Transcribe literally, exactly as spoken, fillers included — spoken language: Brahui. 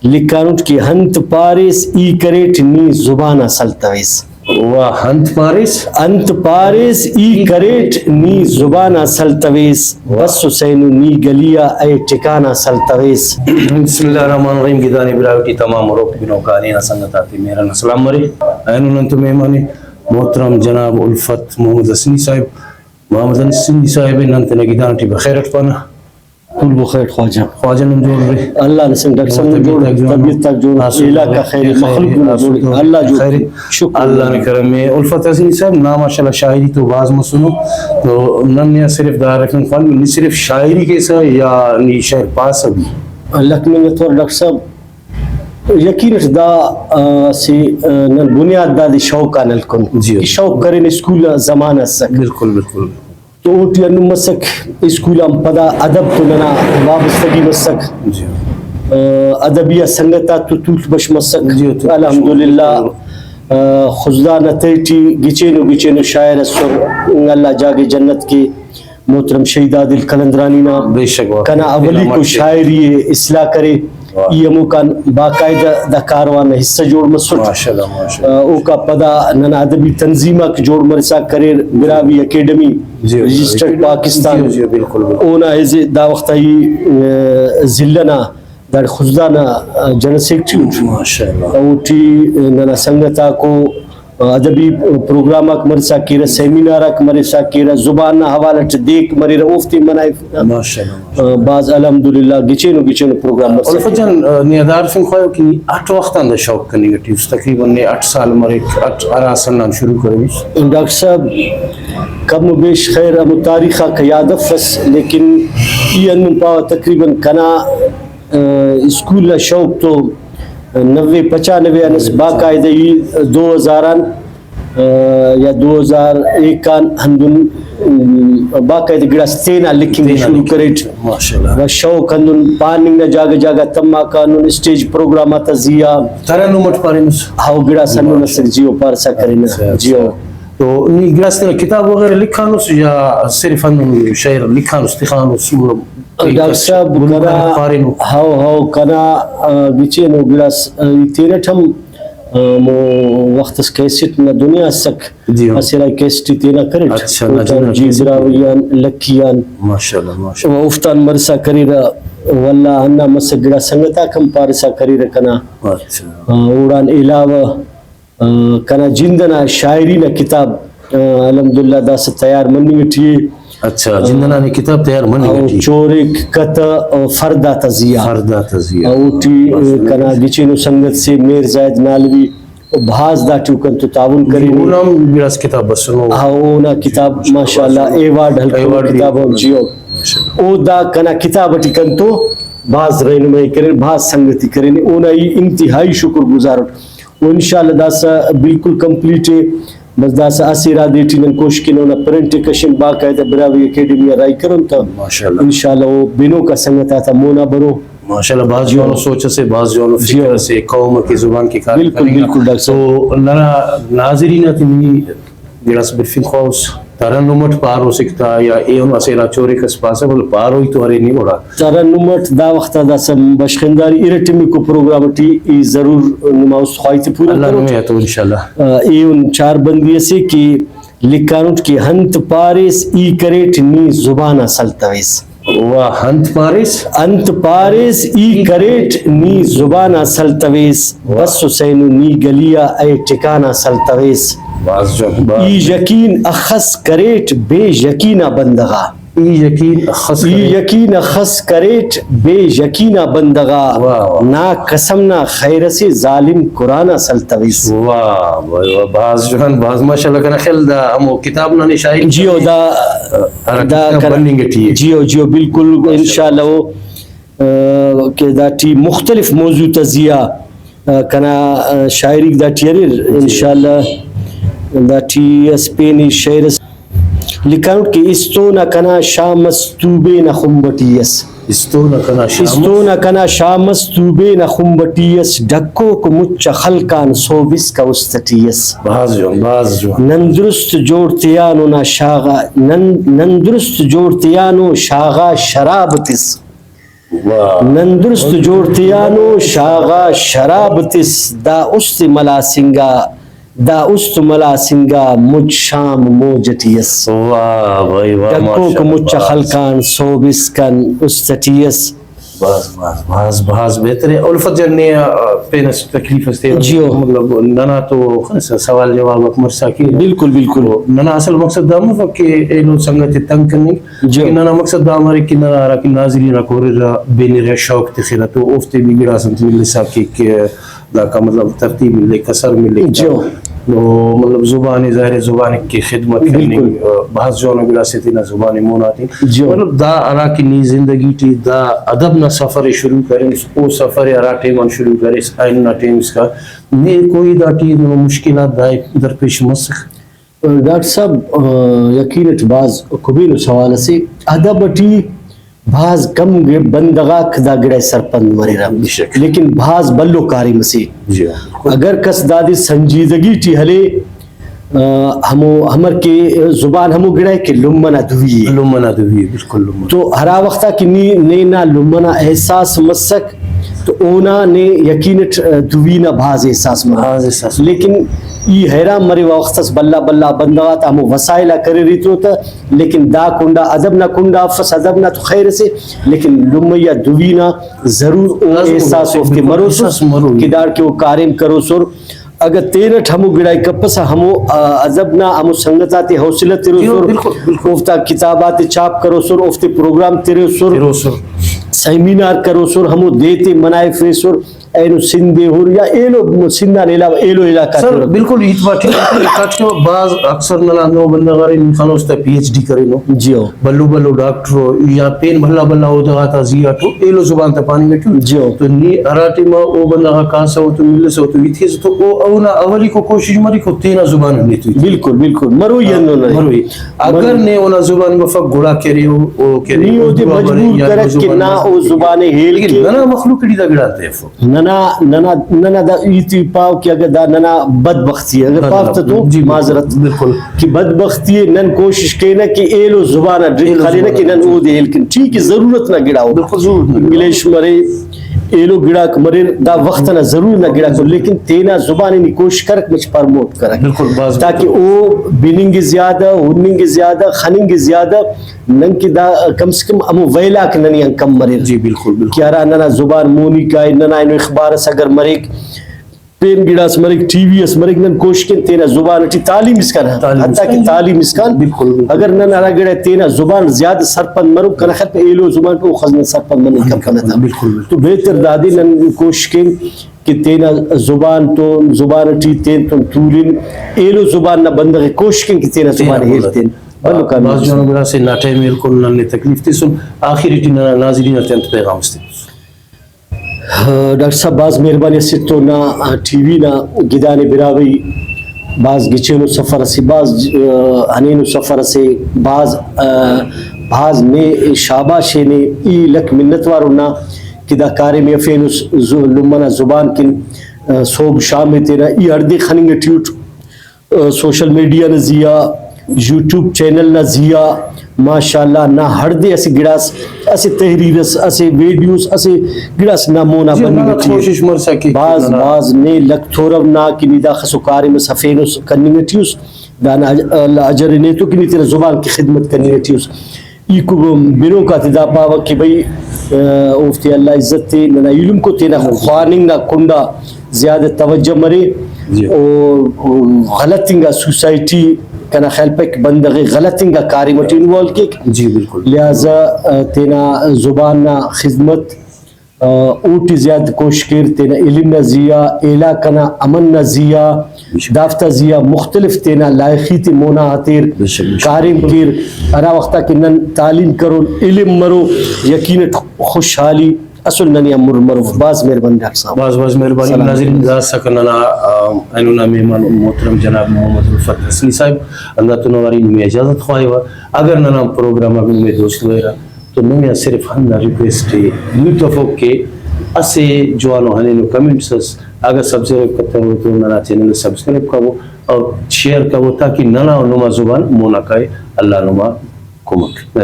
لکھانٹ کہ انت پاریس ای کریٹ نی زبان آ سلتویس۔ واہ، انت پاریس؟ انت پاریس ای کریٹ نی زبان آ سلتویس۔ واہ۔ بس حسین نی گلی آ اے ٹکان آ سلتویس۔ بسم اللہ الرحمن الرحیم۔ گدانے براہوئی ٹی تمام ہروک بنوکا ہنینا سنگت آتے مہران سلام مرے۔ اینو نن تو مہمان ءِ محترم جناب الفت محمد حسنی صاحب۔ محمد حسنی صاحب ءِ نن تینا گدان ٹی بخیر اٹ پانہ۔ کل بخیر خواجہ۔ خواجہ نم جوڑ ارے؟ اللہ نا سنگ ڈاکٹر صاحب نم جوڑ ارے، طبیعت آک جوڑ ارے، علاقہ خیر، مخلوق نم جوڑ ارے، اللہ جوڑ ارے۔ شکر اللہ نا کرم ءِ۔ الفت حسنی صاحب نا ماشاءاللہ شاعری تو بھاز مسنو، تو نن نے صرف دا رکھنگ خوانبے، نی صرف شاعری کیسہ یا نی شعر پاسہ بھی؟ لکھ منت وار ڈاکٹر صاحب۔ یقین اٹ دا، آ، اسہ، آ، نن بنیاد دادے شوق آن ہلکن جی۔ کہ شوق کرین اسکول نا زمانہ اسک۔ بالکل، بالکل۔ تو اوٹی ہندن مسک، اسکول آن پدا ادب تو ننا وابستگی مسک۔ جی۔ آ، ادبی آ سنگت آتتو تولک بش مسک۔ جی، تو الحمدللہ، آ، خضدار نا تہٹی گچین و گچین و شاعر اسر، اللہ جاگہ جنت کے۔ محترم شہید عادل قلندرانی نا بے شک واہ۔ کنا اولیکو شاعری ءِ اصلاح کرے۔ واہ۔ ای ہموکان باقاعدہ دا کاروان نا حصہ جوڑ مسٹ۔ ماشاءاللہ، ماشاءاللہ۔ آ، اوکا پدا ننا ادبی تنظیم آک جوڑ مرسا کریر، براہوئی اکیڈمی جی، جی، رجسٹرڈ جی، پاکستان۔ جی، جی، بالکل، بالکل۔ اونا ایز اے دا وخت آ ای، آ، ضلع نا داڑے خضدار نا، آ، جنرل سیکرٹری اٹ۔ ماشاءاللہ۔ اوٹی ننا سنگت آکو ادبی پروگرام آک مرسا کیرہ، سیمینار آک مرسا کیرہ، زبان نا حوالہ ٹی دیک مریرہ، اوفتے منائفنہ۔ ماشاءاللہ، ماشاءاللہ۔ بھاز الحمدللہ گچین و گچین و پروگرام مرسا الفت کیرہ۔ جان، نی ہرفنگ خواہو کہ نی اٹ وخت آن دا شوق کننگ ٹی اس؟ تقریباً نے اٹ سال مریک، اٹ ہرا سن آن شروع کریس؟ ڈاکٹر صاحب، کم و بیش خیر ہمو تاریخ آک یاد افس، لیکن ای ہندن پاوہ تقریباً کنا آ، اسکول نا شوق تو نوے پچانوے آن اس باقاعدہ ای دو ہزار آن، آ، یا دو ہزار ایک آن ہندن، م، باقاعدہ گڑاس تینا لکھنگ ءِ تینا شروع لکھنگ۔ کریٹ۔ ماشاءاللہ۔ و شوق ہندن پاننگ نا جاگہ جاگہ تماکہ ہندن اسٹیج پروگرام آتا زی آ۔ ترنم اٹ پارینس؟ ہاؤ، گڑاس ہندن ماشاءاللہ۔ اسک جیو پارسا کرینہ۔ اچھا، اچھا۔ جیو۔ تو نی گڑاس تینا کتاب وغیرہ لکھانس یا صرف ہندن شعر لکھانس تخانس؟ ڈاکٹر صاحب، گلوکار کنا، پارینو۔ ہاؤ، ہاؤ، کنا، آ، گچینو گڑاس، آ، ای تینٹ ہم، آ، ہمو وخت اس کیسٹ نا دنیا اسک، جی ہاں۔ اسہ ارا کیسٹ ای تینا کریٹ۔ اچھا، اوکان ناجی، جی ناجی۔ براہوئی آن، لکی آن۔ ماشاءاللہ، ماشاءاللہ۔ و اوفتان مرسا کریرہ، ولدا ہندا مسہ گڑا سنگت آک ہم پارسا کریرہ کنا۔ اچھا۔ آ، اوڑان علاوہ آ، کنا جند ئنا شاعری نا کتاب، آ، الحمدللہ داسہ تیار مننگ ٹی ءِ۔ اچھا، جند ئنا نی کتاب تیار مننگ او ٹی ءِ۔ چوریک، کتہ و فرد آتا زی آ۔ فرد آتا زی آ۔ اوٹی، آ، کنا گچینو سنگت سے میر زاہد نالوی، او بھاز داٹی اوکان تو تعاون جی، کرینے۔ اونا ہم گڑاس کتاب بسنو۔ ہاں، اونا کتاب ماشاءاللہ ایوارڈ ہلکنو ایوارڈ بھی کتاب ہم ہلکنو۔ جی ہو۔ ماشاءاللہ۔ او دا کنا کتاب ٹی کنتو بھاز رہنمائی کرینے، بھاز سنگتی کرینے۔ اونا ای انتہائی شکر گزار اٹ۔ و انشاءاللہ داسہ بالکل کمپلیٹ ءِ۔ بس داسہ اسہ ارادے ٹی نن کوشش کینہ اونا پرنٹ ءِ کشن، باقاعدہ براہوئی اکیڈمی آ راہی کرون تہ ماشاءاللہ۔ انشاءاللہ او بنوک آ سنگت آتا مونا برو۔ ماشاءاللہ، بھاز جوانو سوچ اسے، بھاز جوانو جی فکر ہو۔ اسے، قوم کہ زبان کہ کار بالکل، کننگ ءِ۔ بالکل ڈاکٹر صاحب۔ تو ننا ناظرین آتے نی گڑاس بفنگ خواہوس، ترنم اٹ پاروسک تا یا ایہن اسہ ارا چوریک اس پاسہ، ولے پاروئی تو ارے نی گڑا۔ ترنم اٹ دا وخت آ داسہ بشخنداری ارٹمیکو پروگرام ٹی ای ضرور نما است خواہی تے پورا اللہ کروٹ۔ نمے آ تو انشاءاللہ۔ آ، ایہن چار بندی اسے کہ لکھانٹ کہ انت پاریس ای کریٹ نی زبان آ سلتویس۔ واہ، انت پاریس؟ انت پاریس ای کریٹ نی زبان آ سلتویس۔ واہ۔ بس حسین نی گلی آ اے ٹکان آ سلتویس۔ بھاز جوان، بھاز ای جوان۔ یقین اخس کریٹ بے یقین آ بندغ آ۔ ای یقین اخس ای کریٹ۔ یقین اخس کریٹ بے یقین آ بندغ آ۔ واہ، واہ۔ نا قسم نا خیر اسے ظالم قرآن آ سلتویس۔ واہ، واہ، واہ، بھاز جوان، بھاز ماشاءاللہ۔ کنا خیال دا ہمو کتاب نا نی شاعری جی او دا، ہرا دا کتاب کنا بننگ ٹی ءِ۔ جی او، جی او، بالکل، ماشاءاللہ۔ انشاءاللہ او، آ، کہ داٹی مختلف موضوع تا زی آ، آ، کنا، آ، شاعریک داٹی اریر۔ جی۔ انشاءاللہ داٹی اس پین ای شعر اس لکھانٹ کہ استون آ کنا شام اس توبے نا خمب ٹی اس۔ استون آ کنا شام اس۔ استون آ کنا شام اس توبے نا خمب ٹی اس، ڈھکوک مچ آ خلکان سوبسکہ است ٹی اس۔ بھاز جوان، بھاز جوان۔ نن درست جوڑ تیانو نا شاغا، نن، نن درست جوڑ تیانو شاغا شراب تس۔ واہ۔ نن درست جوڑ تیانو، شاغا شراب تس، دا است ملاسنگا، دا است ملاسنگا، مچ شام موج ٹی اس۔ واہ بھائی واہ، ڈکوک ماشاءاللہ، مچ بھاز۔ خلکان سوب اسکان است ٹی اس۔ بھاز، بھاز، بھاز، بھاز بہتر ءِ۔ الفت جان نے، آ، پین اس تکلیف اس تے، جی ہو۔ مطلب، ننا تو خنسا سوال جواب آک مرسا کیرہ۔ بالکل، بالکل۔ تو ننا اصل مقصد دا مفک کہ ایلو سنگت ءِ تنگ کننگ، جی ہو۔ لیکن ننا مقصد دا مریک کہ ننا ہرا کہ ناظرین آک ہُررہ، بنرہ، شوق تخرہ، تو اوفتے بھی گڑاس انت ملسا کیک کہ داکا مطلب ترتیب ملک، کسر ملک۔ جی۔ نو مطلب زبان ءِ، ظاہر ءِ زبان ءِ کہ خدمت کننگ، بالکل۔ آ، بھاز جوانو گڑاسے تینا زبان ءِ مون آ تین۔ جی۔ مطلب دا ہرا کہ نی زندگی ٹی دا ادب نا سفر ءِ شروع کریس، او سفر ءِ ہرا ٹائم آن شروع کریس، اینو نا ٹائم اسکا نے کوئی دا ٹی نمو مشکلات دا درپیش مسخ؟ ڈاکٹر صاحب، آ، یقین اٹ بھاز کبینو سوال اسے۔ ادب اٹی بھاز کم گ-، بندغ آک دا گڑا ءِ سرپند مریرہ، بے شک۔ لیکن بھاز بھلو کاریم اسے۔ جی۔ اگر کس دادے سنجیدگی ٹی ہلے، آ، ہمو امر کہ زبان ہمو گڑا ءِ کہ لمہ نا دوی ءِ۔ لمہ نا دوی ءِ، بالکل لمہ۔ تو ہرا وخت آ کہ نی، نے نا لمہ نا احساس مسک، تو اونا نے یقین اٹ دوی نا بھاز احساس مرو۔ بھاز احساس مرو۔ لیکن ای حیران مرے، وخت اس بھلا بھلا بندغ آتا ہمو وسائل آک اریر ایتو تہ، لیکن دا کنڈا ادب نا کنڈا افس، ادب نا تو خیر اسے، لیکن لمہ یا دوی نا ضرور او لازم احساس اوفتے مروسس احساس مرو۔ کہ داڑکہ او کاریم کروسر۔ اگہ تینٹ ہمو گڑائے کپسہ، ہمو، آ، ادب نا ہمو سنگت آتے حوصلہ تروسر، بالکل، بالکل۔ اوفتا کتاب آتے چھاپ کروسر، اوفتے پروگرام تروسر، تروسر۔ سیمینار کروسر، ہمو دے تے منائفیسر، اینو سندھ ءِ ہر یا ایلو سندھ آن علاوہ ایلو علاقہ سر، تیرہ۔ بالکل ہیت پاٹ ٹھیک ءِ، بھاز اکثر ننا ہندنو بندغ ارے، نی خنوس تہ پی ایچ ڈی کرینو۔ جی ہو۔ بھلو بھلو ڈاکٹر ءُ یا پین بھلا بھلا عہدہ غاتا زی آ تو ایلو زبان تا پاننگ اٹی۔ جی ہو۔ تو نی ہرا ٹائم آ او بندغ آ کاسہ تو ملسہ تو ہیت کیسہ تو او اونا اولیکو کوشش مریک او تینا زبان ہم نے تو ہیت۔ بالکل، بالکل۔ مروئی ہندن ارے۔ مروئی۔ اگر نے اونا زبان مفک گڑا کہ ارے او، او کہ ارے نی اودے اردو آ مجبور مرے یا کرک کہ زبان نا مرے۔ او زبان ءِ ہیل لیکن کے۔ ننا مخلوق ٹی دا گڑا انتئے افک؟ ننا، ننا، ننا دا ہیت ای پاو کہ اگہ دا ننا بدبختی ءِ، اگر پاو تہ تو جی، بالکل، معذرت بالکل۔ کہ بدبختی ءِ، نن کوشش کینہ کہ ایلو زبان آ ڈرک ایلو خلینہ زبان کہ آ نن ڈرک۔ اودے ہیل کن۔ ٹھیک ءِ، ضرورت نا گڑا ءُ۔ بالکل ضرورت نا گڑا۔ انگلش مرے، ایلو گڑاک مریر، دا وخت انا ضرورت نا گڑاک ءُ، لیکن تینا زبان ءِ نی کوشش کرک مچ پرموٹ کرک۔ بالکل، بھاز تاکہ بہتر۔ او بننگ ءِ زیادہ، ہننگ ءِ زیادہ، خننگ ءِ زیادہ، نن کہ دا کم سے کم ہمو ویل آک ننے آن کم مریر۔ جی، بالکل، بالکل۔ کہ ہرا ننا زبان مونی کائے، ننا اینو اخبار اس اگر مریک، پین گڑاس مریک، ٹی وی اس مریک، نن کوشش کین تینا زبان ٹی تعلیم اسکان، تعلیم حتیٰ کہ اسکان۔ تعلیم اسکان۔ بالکل، بالکل۔ اگر نن ہرا گڑا تینا زبان زیادہ سرپند مرو، کنا خیال پہ ایلو زبان پہ اوخس نن سرپند مننگ کپنہ تا۔ بالکل، بالکل۔ تو بہتر دادے نن کوشش کین کہ تینا زبان تو، زبان ٹی تین تون تولن، ایلو زبان نا بندغ کوشش کین کہ تینا زبان تینا ہیل تین۔ بھلو کامیاب بھاز جوانو گڑاسے نا ٹائم ہیل کن نن نے تکلیف تسن۔ آخر ٹی ننا ناظرین آتے انت پیغام اس تس؟ ڈاکٹر صاحب، بھاز مہربانی اسٹ تو نا، آ، ٹی وی نا گدانے براہوئی بھاز گچینو سفر اسے، بھاز، آ، ہنینو سفر اسے، بھاز، آ، بھاز نے شاباش ءِ نے، ای لکھ منت وار انا کہ دا کاریم ءِ ہرفینس ز-، لمہ نا زبان کن، آ، سہب شام ءِ تینا ای ہڑدے خننگ ٹی اٹ۔ سوشل میڈیا نا زی آ، یوٹیوب چینل نا زی آ، ماشاءاللہ نا ہڑدے اسہ گڑاس، اسہ تحریر اس، اسہ ویڈیوس، اسہ گڑاس نا مونا جی، بننگ ننا ٹی کوشش مرسا کہ بھاز، ننا بھاز نے لکھ تورو نا کہ نی داخسو کاریم اس ہرفینس کننگ ٹی اس، دانا اج-، اللہ اجر ءِ نیتو کہ نی تینا زبان کہ خدمت کننگ ٹی اس۔ ای کو-، بنوک آتے دا پاوہ کہ بھئی، آ، اوفتے اللہ عزت تے، ننا ایلم کو تینا خواننگ نا کنڈا زیادہ توجہ مرے۔ جی۔ او، او غلط انگا سوسائٹی کنا خیال پک بندغ غلط انگا کاریم اٹی انوالو کیک۔ جی، بالکل۔ لہذا، آ، تینا زبان نا خدمت، آ، اوٹی زیات کوشش کیر، تینا علم نا زی آ، علاقہ نا امن نا زی آ، بے شک۔ دافتا زی آ مختلف تینا لائخی تے مونا آتیر، بے شک، بے شک۔ کاریم کیر۔ ہرا وخت آ کہ نن تعلیم کرون، علم مرو، یقین اٹ خوشحالی اسل ننے آ مر مروف۔ بھاز مہربانی ڈاکٹر صاحب۔ بھاز بھاز مہربانی۔ سلام۔ ناظرین، داسہ کنا نا، آ، اینو نا مہمان محترم جناب محمد الفت حسنی صاحب، ہندا تون اواری نمے اجازت خواہوہ۔ اگر ننا پروگرام آک نمے دوست بریرہ، تو نمے آ صرف ہندا ریکویسٹ ءِ دوئی تفوک کہ اسہ جوانو ہنینو کمنٹس اس، اگہ سبسکرائب کتوہ تو ننا چینل ءِ سبسکرائب کبو اور شیئر کبو تاکہ ننا و نما زبان مونا کائے۔ اللہ نما کمک۔